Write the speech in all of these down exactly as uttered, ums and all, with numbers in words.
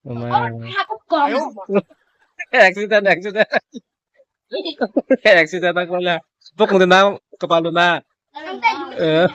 Oma. Accident, accident. Accident wngkha le. Bokong de na, kapal de na. Eh.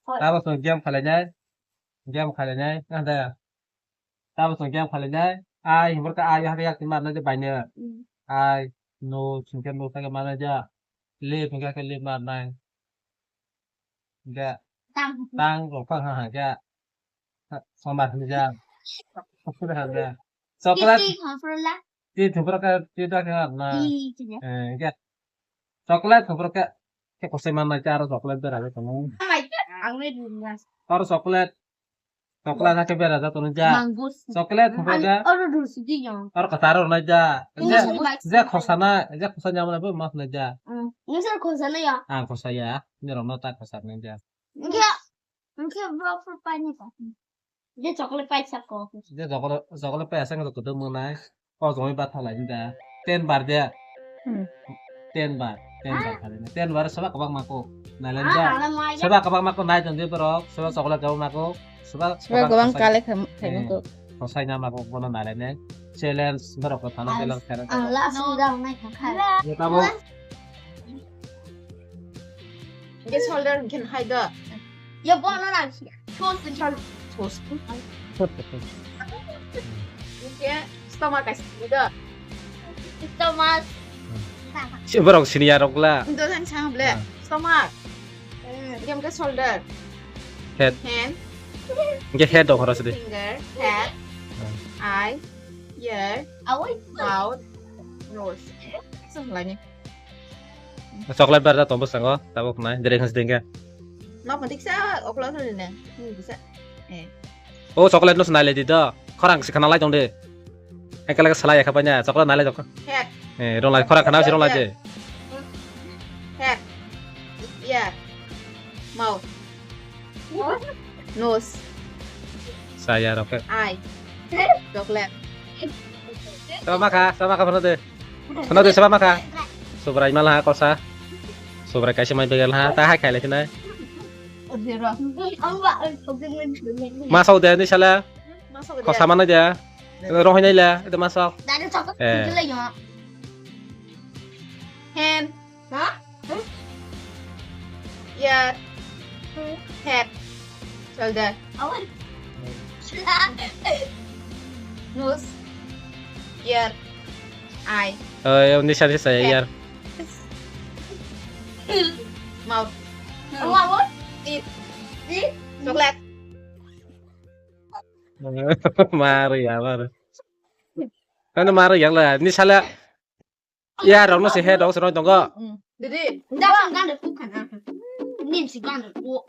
Tabo chwng game khlainai. Game khlainai. Ada. Tabo chwng game khlainai. Ai, himor ka ai, hake yak marnai de baino. Mm. Ai, no, chwng ke no, hake marnai ja. Lip, hingke ke lip marnai. Hingke tang, tang rok phang ha, ha, hingke somar hinjak. Chocolate. Titi khosrola. Ti thupra ke, ti da ke na. Ti, ti. Eh, hingke chocolate thupra ke, ke kosai marnai, aro chocolate bera ke tongo. Ang le dun na. Aro chocolate. Chocolate hake bera ja tong ja. Mango. Chocolate hwnkhe ja. Oro dul sidi yang. Oro kwcharo rwnai ja. Ini je, sini bai. Je khosana, je khosa nyamna bo mas nai ja. Hmm. Ini sir khosana ya. Ang khosa ya. Ini rokno ta khosa nai ja. Enggak. Enggak, bro, apa pai ni ta? Dia chocolate pai sako. Dia chocolate, chocolate pai asal nggak ketemu nai. O jongoi batha lai da. Ten bar de. Hmm. Ten bar. Ten bar kali na. Ten bar soba kabang mako. Nai lai da. Soba kabang mako nai tong de borok. Soba chocolate kabang mako. Soba kabang kale khai mako. Kosai na mako bono nai lai ne. Challenge borok ko thana challenge khai. Ang last round nai khai. Ye tabo. Hingke shoulder hingke hai do. Yo bono na. Sos, sos. Hingke stomach kaisa hai do. Stomach. Si borok sini ya rok la. Indo sang sang ble. Ah. Stomach. Hingke hingke shoulder. Head. Hand. Hingke head dong horo sidi. Finger, head, ah, eye, ear, awoi, mouth, nose. Sang lani. Chocolate bar da tong bwskango, tabuk nai, direct hwnsi dengkhe. Nok phantik sa, okla sa dine. Hmm, bisa. Eh. O chocolate no se nai lai di do. Khorang se khana lai tong de. Ekala salai ya khapanya, chocolate nai lai tong. Head. Eh, rong lai khorang khana se rong lai de. Head. Ear. Mouth. Nose. Saya rok. Eye. Chocolate. Sama kha, sama kha, phano de. Phano de, sama kha. Subrai mala ha kosa. Subrai kaisa mai begal ha, ta hai khai lai sinai. Ma sau de ni sala. Kosa mana de. Rohoi nai la, itu masuk. Eh. Hand. Ear. Head. Shoulder. Awan. Nose. Ear. Eye. Oh, ya, ini saya, saya, head. Ear. Mouth. Awan. Teeth. Teeth. Chocolate. Mari ya, mari. Kan mari ya lah. Ini salah. Ya, rok no se he, rok se roi tongo. Didi. Nda sang gan de ku khana. Nim si gan de ku.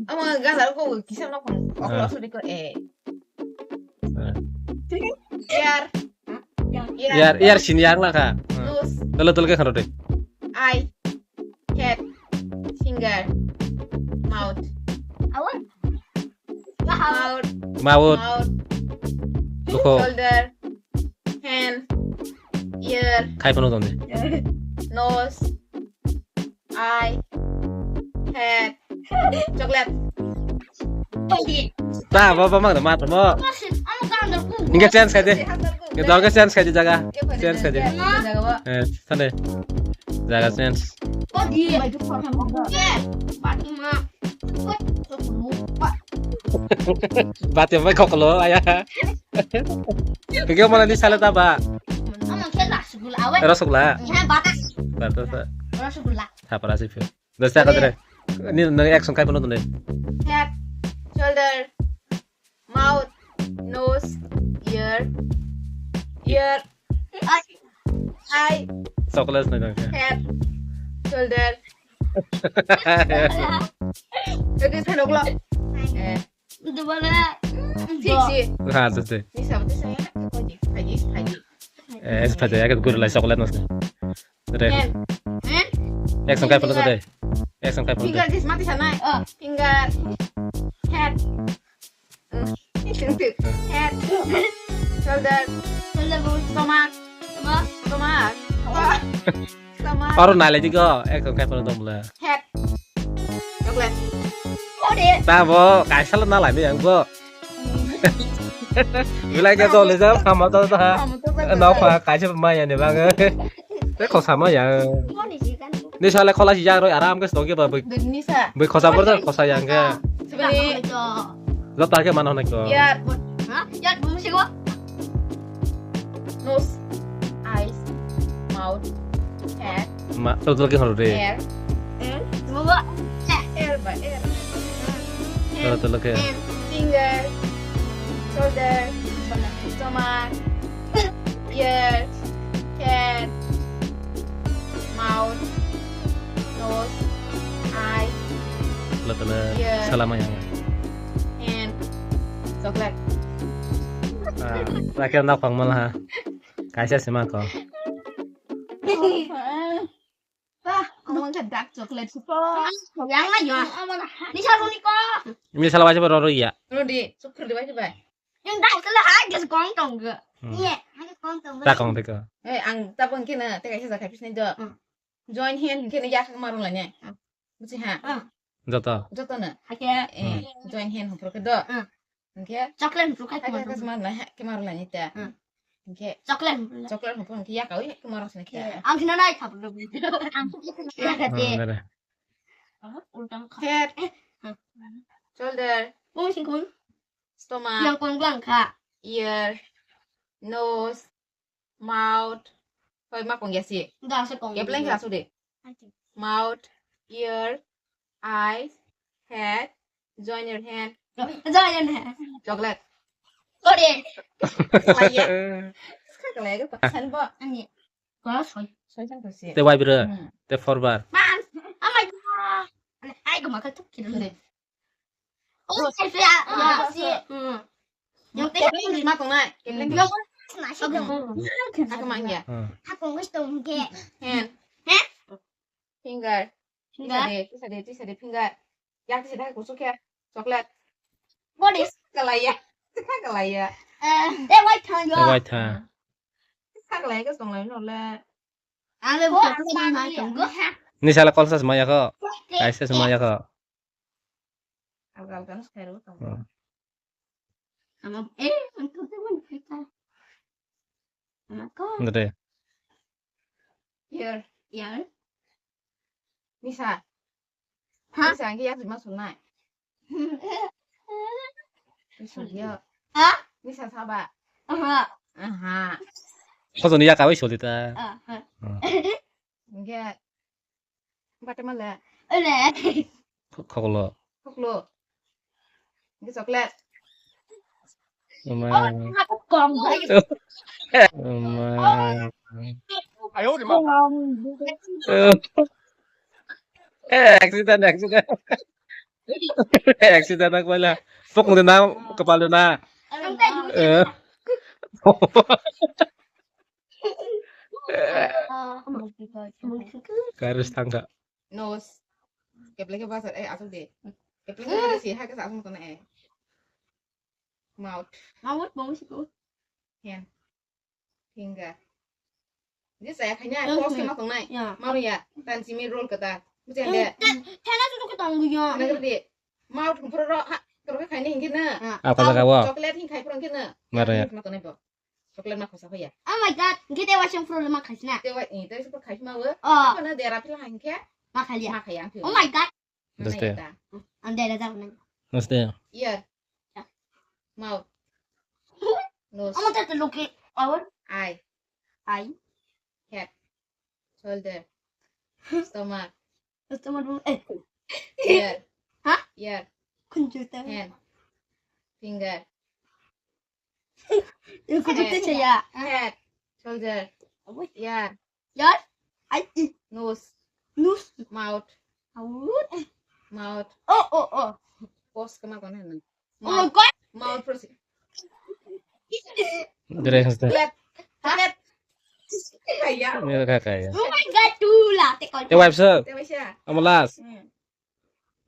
Ama gan de ku kisa no khon. Ah. Oklo so de ko, eh. Ah. Ear. Ear. Ear, ear sini yang lah kha. Ah. Nose. Dolo dolo ke kharo de. Eye. Head. Finger. Mouth. Awan. Mouth. Mouth. Mouth. Duko. Shoulder. Hand. Ear. Khai phano tonde. Nose. Eye. Head. Chocolate. Ta, ba, ba, ma, ma, ma. Inge change khai de. Inge dog change khai de jaga. Change khai de. Eh, thande. Jaga change. Bati mai kokolo aya. Kege mana ni sale ta ba? Ama ke rasgulla awe. Rasgulla. Batas. Batas. Rasgulla. Thapra si phi. Dosta ka dre. Ni nang action khai pano dune. Head, shoulder, mouth, nose, ear, ear, eye, eye, chocolate na dang. Head, shoulder. Jadi thanok lo. Eh. Dubala. Fix it. Ha, tete. Ni sabte saya. Haji, haji, haji. Eh, es phaja, ya, guru lai chocolate mas. Re. Hand. Hand. Action khai photo de. Action khai photo. Finger this mati sanai. Oh. Finger. Head. Mm. Head. Shoulder. Shoulder. Stomach. Stomach. Stomach. Stomach. Aro nai lai digo. Action khai photo dong bla. Head. Chocolate. Ore. Ta bo kaisa lo na lai yang bo. Bilai ke dole ja phama to ta. Phama to ta. No pha kaisa maya ne bang. Te khosa maya. Ni sale khola si jak roi aram ke stok ke ba bui. Nisa. Bui khosa bor ta khosa yang ke. Sebeli. Lo ta ke mano ne ko. Yar. Ha? Yar bung si ko. Nose, eyes, mouth, head, Ma, to to ke horo re. Hair. Hair. Baba. Hair ba, hair. To to ke. Hand, finger, shoulder, stomach, ear, head, mouth, nose, eye, Lo to le. Ear. Salama yang. Hand, chocolate. Ah, terakhir nak pang malah. Kaisa sima ko. Bah, kamu angkat dark chocolate sih, po. Yang lah ya. Ini satu nih kok. Ini salah baca baru ya. Lo di, syukur di baca baik. Yang dark itu lah aja sekong tong gak. Hmm. Iya, aja sekong tong. Tak kong teka. Eh, ang tak pun kena, teka sih sakit sini do. Hmm. Join hand kena ya kemarin lah nya. Hmm. Buji ha. Hmm. Joto. Joto na. Oke. Eh, hmm. Join hand hopro ke do. Hmm. Hingke chocolate hupru khai hai kemaro. Kemaro lai ta. Hmm. Hingke chocolate hupru lai. Chocolate hupru hingke ya kawi kemaro sini ta. Ang sini nai khapru. Ang sini nai khapru. Hmm, dere. Ultang khapru. Head. Eh. Shoulder. Pung singkun. Stomach. Yang kong blang kha. Ear. Nose. Mouth. Hoi ma kong ya si. Da se kong. Kepleng kha su de. Mouth, ear, eyes, head, join your hand. Join your hand. Chocolate. Kore. Waya. Ska kala ya ka san bo. Ani. Ko soi. Soi san ko si. Te wai bro. Hmm. Te four bar. Man. Oh my god. Ai ko ma ka tuk kiri. Oh, saya ya. Hmm. Yang teh ma kong nai. Kepleng. Yang ma sih. Aku mang ya. Hmm. Aku ngus tong ke. Hand. Heh? Finger. Finger. Tisa de, tisa de, tisa de finger. Yang tisa de kusuk ya. Chocolate. What is? Kalaya. Kalaya. Eh, eh, white thang yo. Eh, white thang. Kalaya ke song lai no le. Ale bo ma tong go. Ni sala kol sas maya ko. Kaisa sas maya ko. Alga alga no sai ro tong. Hmm. Ama, eh, ang to te man kita. Ama ko. Ndre. Yar. Yar. Nisa. Ha? Nisa ang ya ma sunai. Nisa ya. Ha? Nisa saba. Aha. Aha. Kosong ni ya kawai soli ta. Aha. Hmm. Nge. Bate male. Ole. Khoklo. Khoklo. Nge chocolate. Mama. Kong. Mama. Ayo, di ma. Eh, accident, accident. Accident nak wala. Pokong de na, kapal de na. Eh. Karis tangga. Nose. Kepleng ke basar, eh, asuk de. Kepleng ke si, hai ke sa asuk kena, eh. Mouth. Mouth, mouth itu. Hand. Finger. Ini saya kayaknya, hmm, kos ke ma tongnai. Ya. Mau ya, tan simi roll kata. Bukan de. Tena tuh kita tanggung ya. Tena kata de. Mouth ke pura ha, kalau ke kaini hingkir na. Apa jaga wo? Chocolate hing kai pura hingkir na. Mara ya. Ma tongnai bo. Chocolate ma khosa khoya. Oh my god, hingke te waisang pura ma khaisna. Te wai, eh, te super khaisma wo. Oh. Apa na dera pila hingke? Ma khaya. Ma khaya ang. Oh my god. Doste. Ang dera jabo na. Doste. Ear. Mouth. Nose. Amo tata loke. Our. Eye. Eye. Head. Shoulder. Stomach. Stomach. Eh. Ear. Ha? Ear. Kunjuta. Hand. Finger. Kunjuta saya. Head. Shoulder. Ear. Yar? Ai, i. Nose. Nose. Mouth. Aut. Mouth. Oh, oh, oh. Pos kama kona na. Oh my god. Mouth pos. Dere haste. Left. Left. Kaya. Mera ka kaya. Oh my god, tu la te kol. Te wipe sir. Te wipe sir. Amo last. Hmm.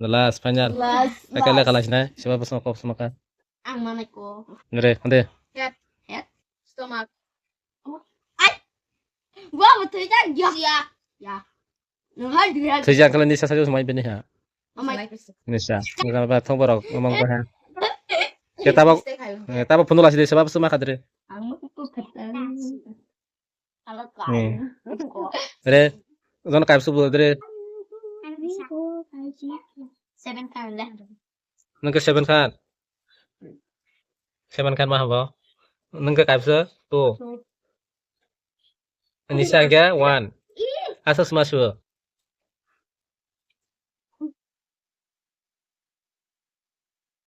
The last final. Last. Akala kala sina. Siapa pas makop semaka. Ang mana ko. Dere, ande. Head. Head. Stomach. Ai. Gua betul kan dia. Ya. Ya. Nang hai dia. Sejak kalian di sasa jauh main bini ha. Nisa, nisa ba thong borok omong ba ha. Ke tabok, eh, tabok phundu lasi de sebab suma khadre. Ni. Re, jon kaib su bu dre. Seven khan le. Nung ke seven khan. Seven khan ma habo. Nung ke kaib su two. Nisa ke one. Asa suma su.